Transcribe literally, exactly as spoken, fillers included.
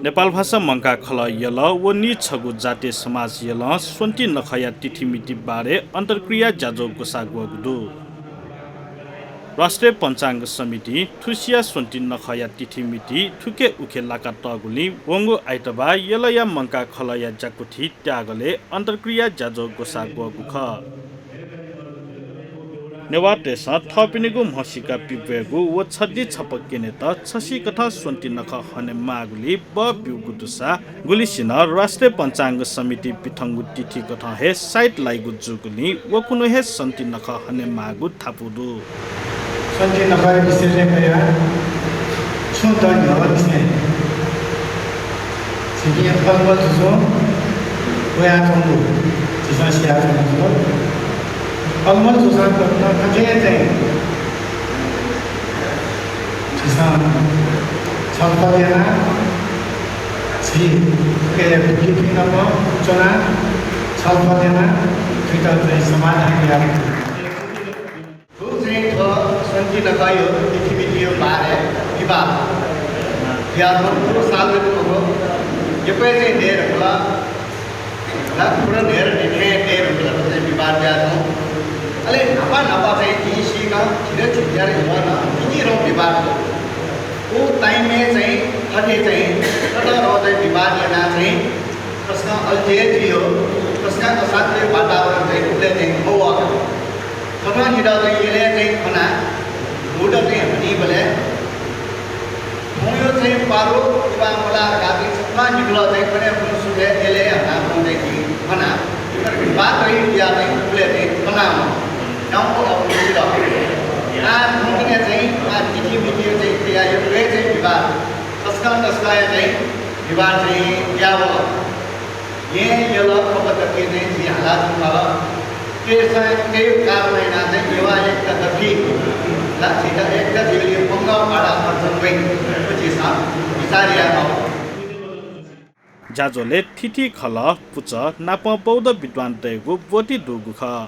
नेपालभाषा मंकाः खलः यल व नीछगू जातीय समाज यलं स्वन्ति नखःया तिथिमिति बारे अन्तर्क्रिया ज्याझ्वः ग्वसाः ग्वःगु दु। राष्ट्रिय पञ्चाङ्ग समितिं थुसिया स्वन्ति नखःया तिथिमिति थुखे उखे लाकातःगुलिं वंगु आइतबाः यलया मंकाः खलःया ज्याकुथि त्याःगलय् अन्तर्क्रिया ज्याझ्वः ग्वसाः ग्वःगु खः। नेवाःतय्सं थःपिनिगु म्हसीका पिब्वयेगु व छद्दी छपा क्यनेत छसिकथं स्वन्ति नखः हनेमाःगुलिइ बः ब्यूगु दुसा गुलिसिनं राष्ट्रिय पञ्चाङ्ग समितिं पिथंगु तिथिकथं हे साइत लाइगु जूगुलिं व कुन्हु हे स्वन्ति नखः हनेमाःगु धापू दु। स्वन्ति नखःया विषयलय् कयाः छुं दँ न्ह्यः निसें झीपिं अलमल जुजुं वयाच्वंगु झीसं सियाच्वंगु जुल। अलमल जुजुं थथे चाहिँ झीसं छलफल याना, झी थुखे दुःखीपिं नाप च्वना छलफल याना थुइत चाहिँ समाधान याये। थ्व चाहिँ थ्व स्वन्ति नखःया तिथिमितिया बारे विवाद जुयाच्वंगु साल जक मखु, यक्व हे चाहिँ दये धुंकल। ला, थ्व न्हय्दँ निथय् दये धुंकल, थ्व चाहिँ विवाद जुयाच्वंगु। अले न्हापा न्हापा चाहिँ जिं सीकं झिदँ झिंन्यादँ न्ह्यः नं इमिगु विवाद दु। व time-य् चाहिँ थथे चाहिँ ततःधंगु चाहिँ विवाद यानाः चाहिँ तसकं अल्झे जुइगु, तसकं अशान्ति वातावरण चाहिँ उबलय् चाहिँ खः। थःम्हं जितः चाहिँ यलय् चाहिँ खना, भूत चाहिँ हनीबलय् थौंया चाहिँ पारु इबां मुला धकाः चाहिँ छकः निकलं चाहिँ कन्हय् खुन्हु सुथय् यलय् हनाच्वंगु चाहिँ जिं खना। तर विवाद चाहिँ जुयाः चाहिँ उबलय् चाहिँ खनावं। न्याम्ह अवंसित। आः थौंकन्हय् चाहिँ आः तिथिमिति चाहिँ तयाः यक्व हे चाहिँ विवाद, तसकं तसकं हे चाहिँ विवाद चाहिँ जुयावल। येँ यल खपा दथुइ चाहिँ जिं हाला धुंकल। थ्वयात चाहिँ थ्व कारणं यानाः चाहिँ नेवाः एकता दथुइ ला झीत एकता जुइगुलिइ पंगः बाधा पर्छ वइ। थ्व झीसं बिचाः यायेमाः। ज्याझ्वलय् थीथी खलः, पुचः नापं बौद्ध विद्वानतय्गु ब्वति दुगु खः।